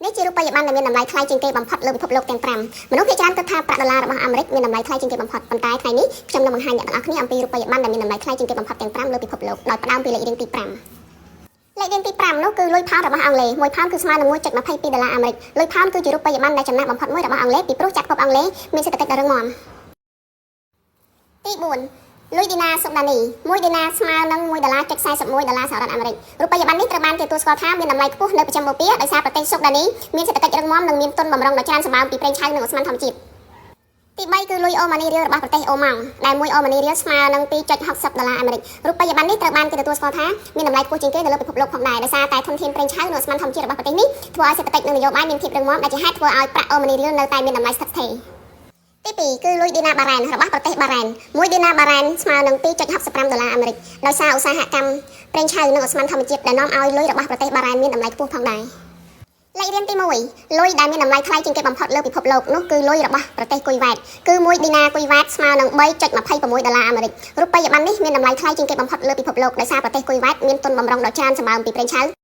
នេះជារូបិយប័ណ្ណដែលមានតម្លៃថ្លៃជាងគេបំផុតលើពិភពលោកទាំង5មនុស្សភាគច្រើនគិតថាប្រាក់ដុល្លាររបស់អាមេរិកមានតម្លៃថ្លៃជាងគេបំផុតប៉ុន្តែថ្ងៃនេះខ្ញុំនឹងបង្ហាញអ្នកទាំងអស់គ្នាអំពីរូបិយប័ណ្ណដែលមានតម្លៃថ្លៃជាងគេបំផុតទាំង5លើពិភពលោកដោយផ្ដើមពីលេខរៀងទី5លេខរៀងទី5នោះគឺលុយផោនរបស់អង់គ្លេស1ផោនគឺស្មើនឹង1.22ដុល្លារអាមេរិកលុយផោនគឺជារូបិយប័ណ្ណដែលចំណាស់បំផុតមួយរបស់អង់គ្លេសពីព្រោះចក្រភពអង់គ្លេសមានសេដ្ឋកិច្ចដ៏រឹងមាំទី4លុយឌីណាស៊ូដានី1ឌីណាស្មើនឹង1ដុល្លារចុច41ដុល្លារសហរដ្ឋអាមេរិករូបិយប័ណ្ណនេះត្រូវបានគេទទួលស្គាល់ថាមានតម្លៃខ្ពស់នៅប្រចាំបូព៌ាដោយសារប្រទេសស៊ូដានីមានសេដ្ឋកិច្ចរឹងមាំនិងមានទុនបំរុងដ៏ច្រើនសម្បើមពីប្រេងឆៅនិងឧស្ម័នធម្មជាតិទី3គឺលុយអូម៉ានីរៀលរបស់ប្រទេសអូម៉ង់ដែល1អូម៉ានីរៀលស្មើនឹង2.60ដុល្លារអាមេរិករូបិយប័ណ្ណនេះត្រូវបានគេទទួលស្គាល់ថាមានតម្លៃខ្ពស់ជាងគេនៅលើពិភពលោកផងដែរដោយសារតែធនធានប្រេងឆៅនិងឧស្ម័នធម្មជាតិរបស់ប្រទេសនេះធ្វើឲ្យសេដ្ឋកិច្ចនិងនយោបាយមានភាពរឹងមាំដែលជាហេតុធ្វើឲ្យប្រាក់អូម៉ានីរៀលនៅតែមានតម្លៃស្ថិតស្ថេរទី2គឺលុយឌីណាបារ៉ែនរបស់ប្រទេសបារ៉ែន1ឌីណាបារ៉ែនស្មើនឹង2.65ដុល្លារអាមេរិកដោយសារឧស្សាហកម្មប្រេងឆៅនិងឧស្ម័នធម្មជាតិដែលនាំឲ្យលុយរបស់ប្រទេសបារ៉ែនមានតម្លៃខ្ពស់ផងដែរលេខរៀងទី1លុយដែលមានតម្លៃថ្លៃជាងគេបំផុតលើពិភពលោកនោះគឺលុយរបស់ប្រទេសគុយវ៉ែតគឺ1ឌីណាគុយវ៉ែតស្មើនឹង3.26ដុល្លារអាមេរិករូបិយប័ណ្ណនេះមានតម្លៃថ្លៃជាងគេបំផុតលើពិភពលោកដោយសារប្រទេសគុយវ៉ែតមានទុនបំរុងដ៏ច្រើនសម្បើមពីប្រេងឆៅ